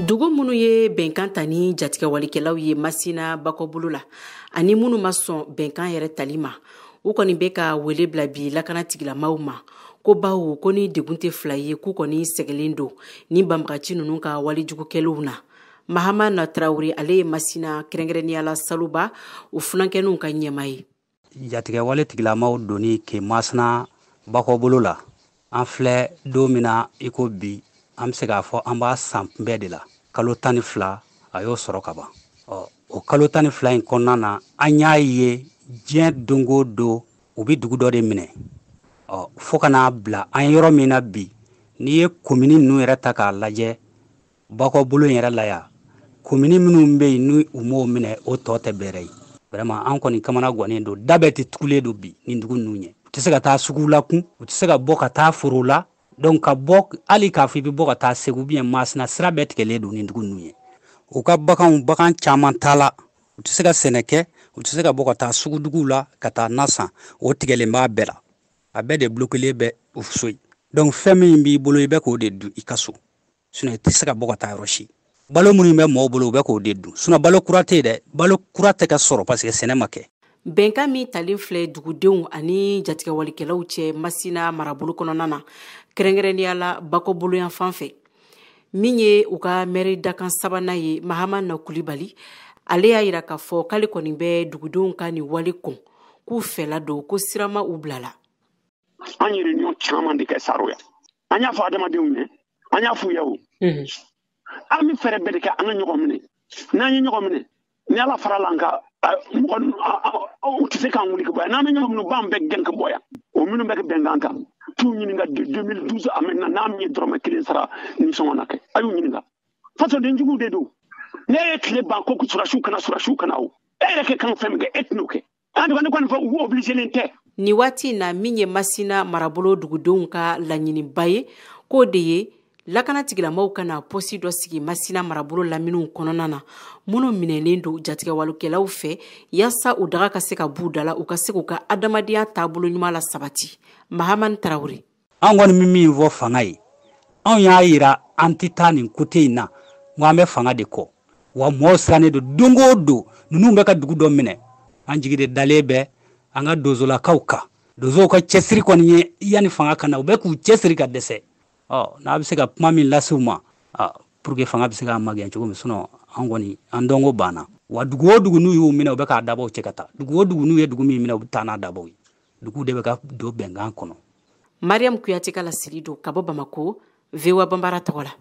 Dugu minnu ye bɛnkan ta ni jatigɛwalikɛlaw ye Masina Bakɔbolo la ani minnu ma sɔn bɛnkan yɛrɛ tali ma, u kɔni bɛ ka wele bila bi lakana tigilamaw ma ko bawo ko ni degun tɛ fila ye, k'u kɔni sɛgɛlen don ni banbagaci ninnu ka walejugukɛlenw na. Mahamana Tarawele, ale ye Masina, kɛrɛnkɛrɛnnenya la Saluba, o funankɛninw ka ɲɛma ye. Jatigɛwale tigilamaw donni ke Masina Bakɔbolo la, an filɛ don min na i ko bi, an bɛ se k'a fɔ an b'a san bɛɛ de la. Kalo 12 a y'o sɔrɔ ka ban. Ɔ, o kalo 12 in kɔnɔna na, an y'a ye diɲɛ don o don u bɛ dugu dɔ de minɛ. Ɔ, fo ka n'a bila an yɔrɔ min na bi, n'i ye komini ninnu yɛrɛ ta k'a lajɛ Bakɔbolo in yɛrɛ la yan, komini minnu bɛ yen ni u m'o minɛ, o tɔ tɛ bɛrɛ ye. Vraiment, an kɔni kamana gannen don, da bɛɛ tɛ tugulen don bi nin dugu ninnu ɲɛ. U tɛ se ka taa sugu la kun, u tɛ se ka bɔ ka taa foro la. Donc ka bɔ, hali k'a fɔ i bɛ bɔ ka taa Segu bien Masina, sira bɛɛ tigɛlen don nin dugu ninnu ye. U ka baganw, bagan caman t'a la, u tɛ se ka sɛnɛ kɛ, u tɛ se ka bɔ ka taa suguduguw la ka taa na san, o tigɛlen b'a bɛɛ la. A bɛɛ de bloquelen bɛ u so yen. Donc fɛn min b'i bolo, i bɛ k'o de dun i ka so, sinon i tɛ se ka bɔ ka taa yɔrɔ si. Balo minnu bɛ mɔgɔw bolo, u bɛ k'o de dun, sinon balo kura tɛ yen dɛ, balo kura tɛ ka sɔrɔ parce que sɛnɛ ma kɛ. Bɛnkan min talen filɛ dugudenw ani jatigɛwalikɛlaw cɛ Masina marabolo kɔnɔna na, kɛrɛnkɛrɛnnenya la Bakɔbolo yan fan fɛ, min ye u ka mɛri dakan sabanan ye, Mahamana Kulibali, ale y'a yira k'a fɔ k'ale kɔni bɛ dugudenw ka nin wale kɔn, k'u fɛla don, ko sira ma u bila la. An ye réunion caman de kɛ Saro yan, an y'a fɔ adamadenw ye, an y'a f'u ye o, an bɛ fɛɛrɛ bɛɛ de kɛ an ka ɲɔgɔn minɛ. N'an ye ɲɔgɔn minɛ, ni Ala farala an kan, mɔgɔ u tɛ se k'an wuli ka bɔ yan. N'an bɛ ɲɔgɔn minɛ, u b'an bɛɛ gɛn ka bɔ yan. O minnu bɛ kɛ bɛnkan kan, t'u ɲininka de 2012 à maintenant, n'a min ye dɔrɔmɛ kelen sara nisɔngɔ na kɛ, a y'u ɲininka. Fasoden juguw de don. Ne ye tile ban ko surasiw kana, surasiw kana, o e yɛrɛ kɛ kan fɛn min kɛ, e tɛn'o kɛ. En tout cas, ne kɔni fɔ u obligé tɛ. Nin waati in na, min ye Masina marabolo dugudenw ka laɲiniba ye, k'o de ye lakana tigilamaw ka na pɔsi dɔ sigi Masina marabolo laminiw kɔnɔna na minnu minɛlen don jatigɛwalekɛlaw fɛ, yaasa u daga ka se ka b'u da la, u ka se k'u ka adamadenya taabolo ɲuman la sabati. Mahamani Tarawele. An kɔni bɛ min fɔ fanga ye, anw y'a yira an tɛ taa nin côté in na, n ko an bɛ fanga de kɔ. Wa mɔgɔw sirannen don, don o don ninnu bɛ ka dugu dɔ minɛ. An jigi de dalen bɛ an ka dozolakaw kan. Donsow ka cɛsiri kɔni ye yanni fanga ka na, u bɛ k'u cɛsiri ka dɛsɛ. Ɔ, n'a bɛ se ka kuma min lase u ma pour que fanga bɛ se k'a magɛn cogo min, sinon an kɔni an dɔnko banna. Wa dugu o dugu n'u y'u minɛ, u bɛ k'a dabaw cɛ ka taa. Dugu o dugu n'u ye dugu min minɛ, u bɛ taa n'a dabaw ye. Dugu de bɛ ka don bɛnkan kɔnɔ. Mariam Kuyate ka laseli don ka bɔ Bamako, VOA Bambara tɔgɔ la.